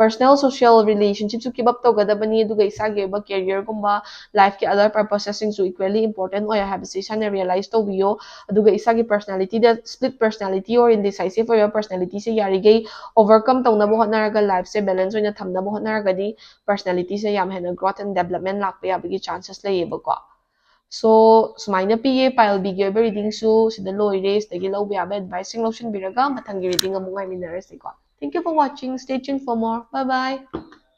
Personal social relationship ꯁꯨ keep up ꯇꯧꯒꯗꯕꯅꯤ, ꯑꯗꯨꯒ ꯏꯁꯥꯒꯤ ꯑꯣꯏꯕ career ꯒꯨꯝꯕ, life ꯀꯤ other purposes ꯁꯤꯡꯁꯨ equally important ꯑꯣꯏ ꯍꯥꯏꯕꯁꯦ ꯏꯁꯥꯅ realize ꯇꯧꯕꯤꯌꯣ꯫ ꯑꯗꯨꯒ ꯏꯁꯥꯒꯤ personality the split personality or indecisive ꯑꯣꯏꯕ personality ꯁꯦ ꯌꯥꯔꯤꯈꯩ overcome ꯇꯧꯅꯕ ꯍꯣꯠꯅꯔꯒ life ꯁꯦ balance ꯑꯣꯏꯅ ꯊꯝꯅꯕ ꯍꯣꯠꯅꯔꯒꯗꯤ personality ꯁꯦ ꯌꯥꯝ ꯍꯦꯟꯅ growth and development ꯂꯥꯛꯄ ꯌꯥꯕꯒꯤ chances ꯂꯩꯌꯦꯕꯀꯣ꯫ So, ꯁꯨꯃꯥꯏꯅ ꯄꯤꯌꯦ, pile B ꯒꯤ ꯑꯣꯏꯕ reading ꯁꯨ ꯁꯤꯗ ꯂꯣꯏꯔꯦ꯫ ꯁꯤꯗꯒꯤ ꯂꯧꯕ ꯌꯥꯕ advice ꯁꯤꯡ ꯂꯧꯁꯤꯟꯕꯤꯔꯒ ꯃꯊꯪꯒꯤ reading ꯑꯃꯨꯛ ꯉꯥꯏꯃꯤꯟꯅꯔꯁꯤꯀꯣ꯫ Thank you for watching. Stay tuned for more. Bye bye.